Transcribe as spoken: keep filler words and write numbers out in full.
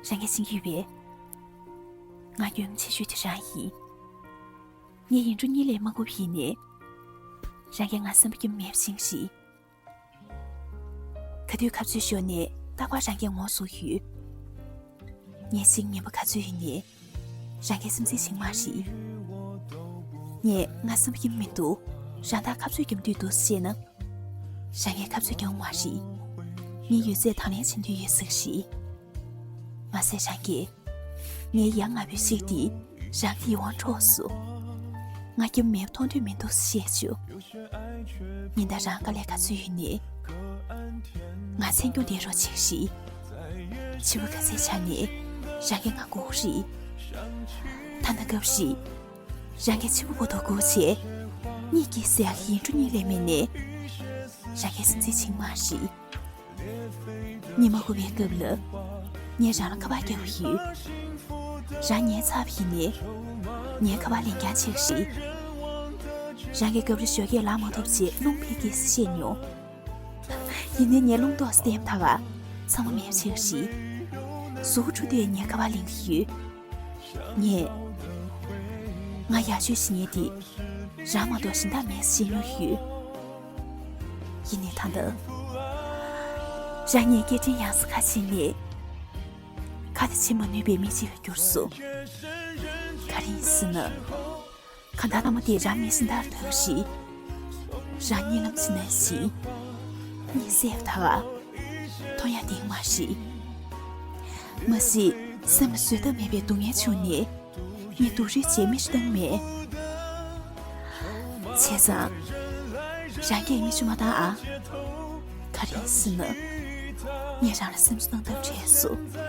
རང་གིས་ཤེས་ཀྱི་ཡོད་པས། ང་སྐྱོན་ཆེ་ཤོས་དེ་རང་ཡིན། ངས་ཡིན་འགྲོ་གཉིད་ལས་མ་ཁུག་ཡིན་ནས། རང་གིས་ང་བསམ་པ་རྒྱུན་མེད་པ་ཤེས་ཤིག་ག་དུས་ཁ་རྩོད་ཤོར་ནས་རྟག་པར་རང་གིས་ངོ་ཟུག་ཡོད། ངས་ཤིག་ངན་པ་ག་ཚོད་ཡིན་ནས། རང་གིས་སེམས་ཚེགས་ཆིང་མ་རེད། ངས་ང་བསམ་པ་རྒྱུན་མི་འདུག་རང་ད་ཁ་རྩོད་རྒྱུ་མི་འདུག་འདུག་ཤེས་ན། རང་ངའི་ཁ་རྩོད་རྒྱུ་མ་རེད། ངའི་ཡོད་ཚད་དང་ལེན་བྱེད་འདོད་ཡོད་ཟེར་ཞིག་མ་ཟད་རང་གིས། ངའི་ཡ་ང་བའི་ཤིག་དེ་རང་གི་ཡིད་དབང་འཕྲོག་སོང་། ང་རྒྱུ་མེད་མཐོང་འདོད་མི་འདུག་ཞེས་བརྗོད། ཉིན་ལྟར་རང་དཀའ་ལས་ག་ཚོད་ཡོད་ནས། ང་མཚན་སྐྱོང་བསྡད་རོགས་བྱེད་ཤིག་འཆི་བ་ག་ཚད་ཆགས་ནས་རང་གིས་ང་སྒུག་རེད། ཐ་ན་སྐབས་ཤིག་རང་གིས་འཆི་བ་བོ་དོ་སྒུག་བྱས། གཉིད་ཀྱིས་ཟེར་ཡིན་འགྲོ་གཉིད་ལས་མེད་ནས། རང་གིས་སེམས་ཚེགས་ཆིང་མ་རེད། གཉིད་མ་ཁུག་པའི་སྐབས་ལ། ངས་རང་ལ་ཁ་པར་རྒྱག་གི་ཡོད། རང་ཉལ་ཚར་བ་ཡིན་ནས། ངའི་ཁ་པར་ལེན་རྐྱང་བྱེད་ཀྱི་རེད། རང་གིས་སྐབས་རེ་ཞོགས་ཀས་ལངས་མ་ཐུབ་ཅེས་རླུང་འཕེན་གྱིས་བཤད་མྱོང་། ཡིན་ནའི་ངས་རླུང་ཏོག་ཙམ་བསྟན་ཐག་ག་ཚང་མ་མེད་བྱེད་ཀྱི་རེད། གཟུགས་འཁྲུ་དུས་ངའི་ཁ་པར་ལེན་གྱི་ཡོད། ངས། ང་ཡག་ཤོས་ཤེས་མཁན་དེ་རང་མ་གཏོགས་གཞན་དག་མེད་ཟེར་མྱོང་ཡོད། ཡིན་ནའི་ད་ལྟ། རང་ངའི་སྐད་འཕྲིན་ཡང་སེ་ཁ་ཕྱེ་ནས། ཁ་དེ་ཕྱེ་མ་ནུས་པའི་མི་གཅིག་ལ་གྱུར་སོང་། ག་རེ་ཡིན་ཟེར་ན། གང་ལྟར་མནའ་མ་དེ་རང་མི་གཞན་དག་ལ་ཐོས་ཤིག་རང་གཉིད་ལམ་ཕྱིན་ནས་ཤིག་གཉིད་སད་པ་ད་ག་མཐོང་ཡག་གཏིང་མ་རེད། མ་གཞི་སེམས་ལ་བཟོད་ཐབས་མེད་པའི་སྡུག་བསྔལ་བྱུང་ནས། ངས་སྡུག་རུས་བྱས་མི་ཞིག་བཏང་མེད། བྱས་ཙང་། རང་གིས་མི་ཞིག་མ་བཏང་ཨ། ག་རེ་ཡིན་ཟེར་ན། ངས་རང་ལ་སེམས་གསོ་གནང་ཐབས་བྲལ་སོང་།